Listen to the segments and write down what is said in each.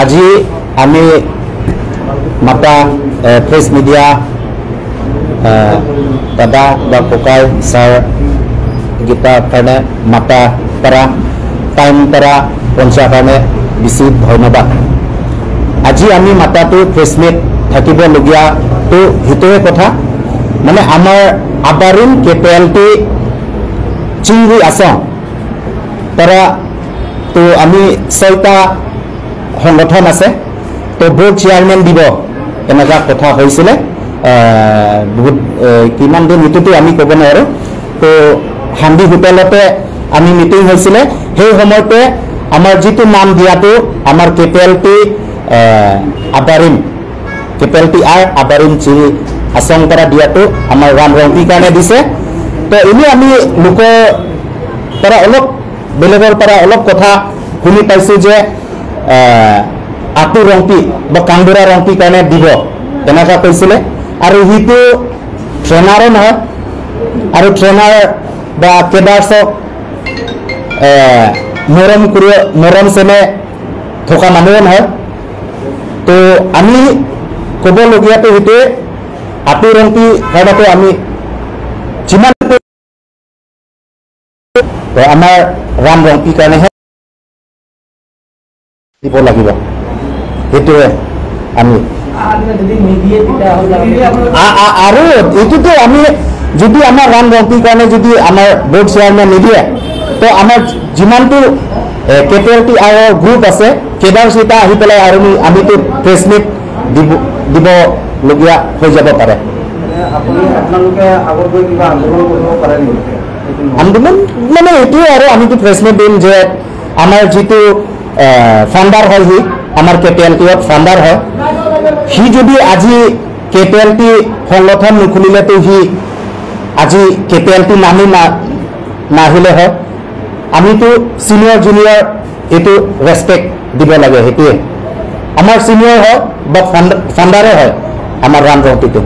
আজি আমি মাতা প্ৰেছ মিডিয়া দাদা বা ককাই ছাৰ গীতাৰ কাৰণে মাতা পৰা টাইম পৰা পঞ্চাৰ কাৰণে বেছি ধন্যবাদ। আজি আমি মাতাটো প্ৰেছ মিট থাকিবলগীয়াটো সেইটোৱে কথা, মানে আমাৰ আবাৰিম কে পি এল টি চিংৰি আছং তাৰা তো আমি 6টা সংগঠন আছে, তো বোৰ্ড চেয়াৰমেন দিব এনেকুৱা কথা হৈছিলে। বহুত কিমান দিন সেইটোতো আমি ক'ব নোৱাৰোঁ। তো হান্দি হোটেলতে আমি মিটিং হৈছিলে, সেই সময়তে আমাৰ যিটো নাম দিয়াটো আমাৰ কে পি এল টি আবাৰিম কে পি এল টি আৰ আবাৰিম চিৰি আচং পৰা দিয়াটো আমাৰ ৰাম ৰংপিৰ কাৰণে দিছে। তো এনেই আমি লোকৰ পৰা অলপ বেলেগৰ পৰা অলপ কথা শুনি পাইছোঁ যে আতু ৰংপি বা কাংবুৰা ৰংপিৰ কাৰণে দিব এনেকুৱা কৈছিলে। আৰু সিটো ট্ৰেইনাৰো নহয়, আৰু ট্ৰেইনাৰ বা কেডাৰ্ছক মৰম কৰি মৰম চেনে থকা মানুহে নহয়। তো আমি ক'বলগীয়াটো সেইটোৱে, আতু ৰংপি কাৰণেতো আমি যিমান আমাৰ ৰাম ৰংপিৰ কাৰণেহে দিব লাগিব, সেইটোৱে আমি। আৰু এইটোতো আমি যদি আমাৰ ৰাম ৰংপিৰ কাৰণে যদি আমাৰ বোৰ্ড চেয়াৰমেন নিদিয়ে, তো আমাৰ যিমানটো কে পি এল টি আৰৰ গ্ৰুপ আছে কেডাৰকেইটা আহি পেলাই আৰু আমিতো প্ৰেছ মিট দিবলগীয়া হৈ যাব পাৰে। আন্দোলন মানে এইটোৱে আৰু আমিতো প্ৰেছ মিট দিম যে আমাৰ যিটো ফাণ্ডাৰ হয়, সি আমাৰ কে পি এল টিত ফাণ্ডাৰ হয়, সি যদি আজি কে পি এল টি সংগঠন নুখুলিলেতো সি আজি কে পি এল টি নামি নাহিলে হয়। আমিতো চিনিয়ৰ জুনিয়ৰ এইটো ৰেচপেক্ট দিব লাগে, সেইটোৱে আমাৰ চিনিয়ৰ হয় বা ফাণ্ডাৰে হয় আমাৰ ৰাম ৰংপিটো,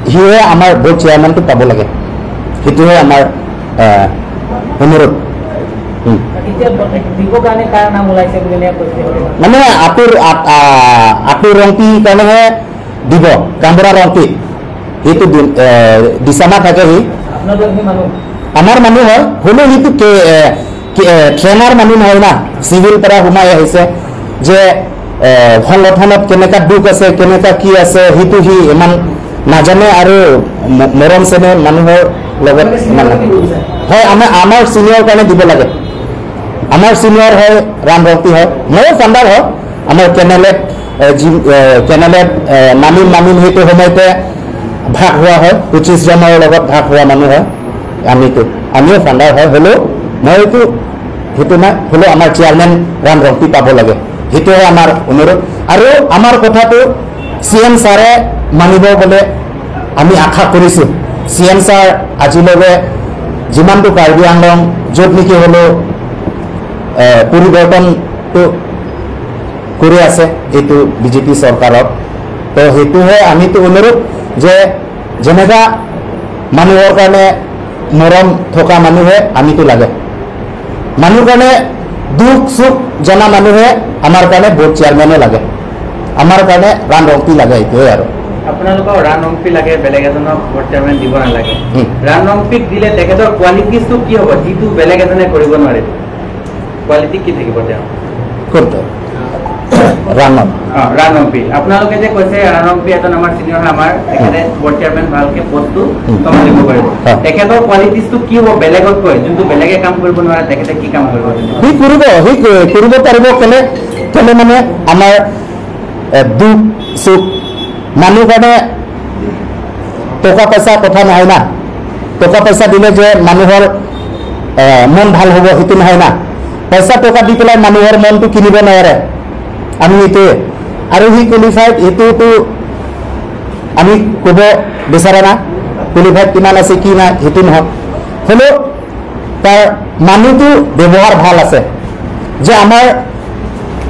সিহে আমাৰ বোৰ্ড চেয়াৰমেনটো পাব লাগে, সেইটোহে আমাৰ অনুৰোধ। মানে আতুৰ ৰংপিৰ কাৰণেহে দিব, কামবুৰা ৰংপি সেইটো দিছামা থাকে, সি আমাৰ মানুহ হয়, হ'লেও সেইটো ট্ৰেইনাৰ মানুহ নহয় না, চিভিল পৰা সোমাই আহিছে যে সংগঠনত কেনেকুৱা দুখ আছে কেনেকুৱা কি আছে সেইটো সি ইমান নাজানে, আৰু মৰম চেনেহ মানুহৰ লগত হয়। আমাৰ চিনিয়ৰ কাৰণে দিব লাগে, আমাৰ চিনিয়ৰ হয় ৰাম ৰংপি হয়, ময়ো ফাণ্ডাৰ হয়। আমাৰ কেনেলেট কেনেলেট নামিম নামিম সেইটো সময়তে ভাগ হোৱা হয়, 25 জনৰ লগত ভাগ হোৱা মানুহ হয়, আমিও ফাণ্ডাৰ হয়, হ'লেও মইতো সেইটো নাই, হ'লেও আমাৰ চেয়াৰমেন ৰাম ৰংপি পাব লাগে, সেইটোহে আমাৰ অনুৰোধ। আৰু আমাৰ কথাটো চি এম ছাৰে মানিব বোলে আমি আশা কৰিছোঁ। চি এম ছাৰ আজিলৈকে যিমানটো কাৰ্বি আংলং য'ত নেকি হ'লেও পৰিৱৰ্তনটো কৰি আছে এইটো বিজেপি চৰকাৰত, তো সেইটোহে আমিতো অনুৰোধ যে যেনেকুৱা মানুহৰ কাৰণে মৰম থকা মানুহে আমিতো লাগে, মানুহৰ কাৰণে দুখ সুখ জনা মানুহে আমাৰ কাৰণে বোৰ্ড চেয়াৰমেনো লাগে, আমাৰ কাৰণে ৰাম ৰংপি লাগে, এইটোৱে। আৰু আপোনালোকৰ ৰাম ৰংপি লাগে, বেলেগ এজনক বোৰ্ড চেয়াৰমেন দিব নালাগে। ৰাম ৰংপিক দিলে তেখেতৰ কোৱালিটিজটো কি হ'ব যিটো বেলেগ এজনে কৰিব নোৱাৰে? কোৱালিটি কি থাকিব তেওঁ? কোনটো? ৰাম ৰংপি। আপোনালোকে যে কৈছে ৰাম ৰংপি এজন আমাৰ চিনিয়ৰ হয়, আমাৰ তেখেতে বোৰ্ড চেয়াৰমেন ভালকে পষ্টটো চম্ভালিব পাৰিব, তেখেতৰ কোৱালিটিজটো কি হ'ব বেলেগতকৈ যোনটো বেলেগে কাম কৰিব নোৱাৰে তেখেতে কি কাম কৰিব? সি কৰিব, সি কৰিব পাৰিব। কেলে কেলে মানে আমাৰ দুখ সুখ মানুহ কাৰণে টকা পইচা কথা নহয় না, টকা পইচা দিলে যে মানুহৰ মন ভাল হ'ব সেইটো নহয় না, পইচা টকা দি পেলাই মানুহৰ মনটো কিনিব নোৱাৰে, আমি এইটোৱে। আৰু সি কোৱালিফাইড সেইটোতো আমি ক'ব বিচৰা না, কোৱালিফাইড কিমান আছে কি নাই সেইটো নহয়, হ'লেও তাৰ মানুহটো ব্যৱহাৰ ভাল আছে যে আমাৰ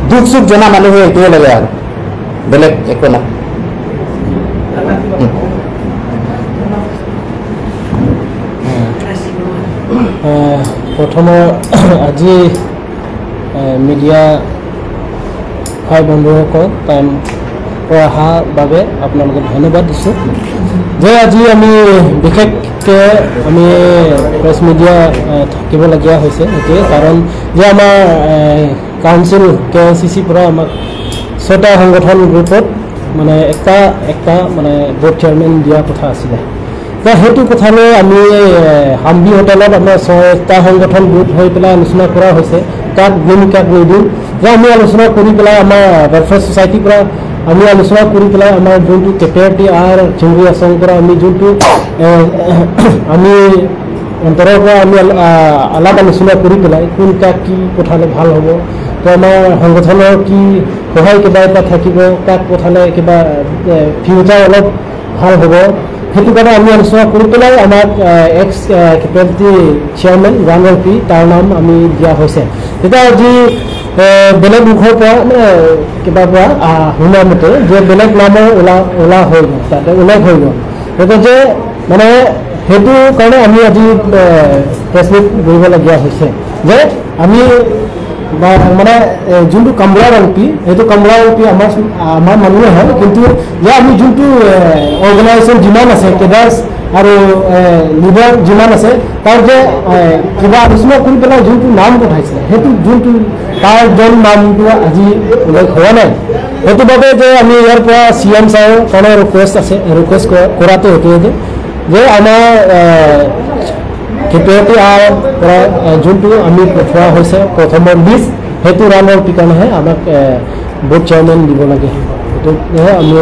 দুখ চুখ জনা মানুহে এইটোৱে লাগে, আৰু বেলেগ একো নাই। প্ৰথমৰ আজি মিডিয়া ভাই বন্ধুসকল টাইম অহাৰ বাবে আপোনালোকক ধন্যবাদ দিছোঁ। যে আজি আমি বিশেষকৈ আমি প্ৰেছ মিডিয়া থাকিবলগীয়া হৈছে সেইটোৱে কাৰণ যে আমাৰ কাউন্সিল KICC পৰা আমাক 6টা সংগঠন গ্ৰুপত মানে একটা একটা মানে বোৰ্ড চেয়াৰমেন দিয়া কথা আছিলে। তো সেইটো কথালৈ আমি হাম্বি হোটেলত আমাৰ 6টা সংগঠন গ্ৰুপ হৈ পেলাই আলোচনা কৰা হৈছে, কাক দিম কাক নিদিম। যে আমি আলোচনা কৰি পেলাই আমাৰ ৱেলফেয়াৰ ছ'চাইটিৰ পৰা আমি আলোচনা কৰি পেলাই আমাৰ যোনটো কেপিআৰটি আৰ চিংৰি আচং পৰা আমি যোনটো আমি অন্তৰৰ পৰা আমি আলাপ আলোচনা কৰি পেলাই কোন কাক কি পঠালে ভাল হ'ব, তো আমাৰ সংগঠনৰ কি সহায় কিবা এটা থাকিব, কাক পঠালে কিবা ফিউচাৰ অলপ ভাল হ'ব, সেইটো কাৰণে আমি আলোচনা কৰি পেলাই আমাক এক্স কেপিআৰটি চেয়াৰমেন ৰাণৰ পি তাৰ নাম আমি দিয়া হৈছে। তেতিয়া আজি বেলেগ মুখৰ পৰা মানে কিবা পৰা শুনা মতে যে বেলেগ নামৰ ওলা হৈ গ'ল, তাতে উল্লেখ হৈ গ'ল। সেইটো যে মানে সেইটো কাৰণে আমি আজি প্ৰেছ মিট কৰিবলগীয়া হৈছে যে আমি মানে যোনটো কমলা ৰংপি, সেইটো কমলা ৰংপি আমাৰ মানুহে হয়, কিন্তু যে আমি যোনটো অৰ্গেনাইজেশ্যন যিমান আছে কেডাৰ্ছ আৰু লিডাৰ যিমান আছে তাৰ যে কিবা আলোচনা কৰি পেলাই যোনটো নাম পঠাইছিলে সেইটো যোনটো তাৰ জন নামটো আজি উল্লেখ হোৱা নাই। সেইটো বাবে যে আমি ইয়াৰ পৰা চি এম ছাৰৰ কাৰণে ৰিকুৱেষ্ট আছে, ৰিকুৱেষ্ট কৰাটো সেইটোৱে যে আমাৰ কেপিআৰটি পৰা যোনটো আমি পঠোৱা হৈছে প্ৰথমৰ লিষ্ট, সেইটো ৰাণৰ কাৰণেহে আমাক বোৰ্ড চেয়াৰমেন দিব লাগে, সেইটোহে আমি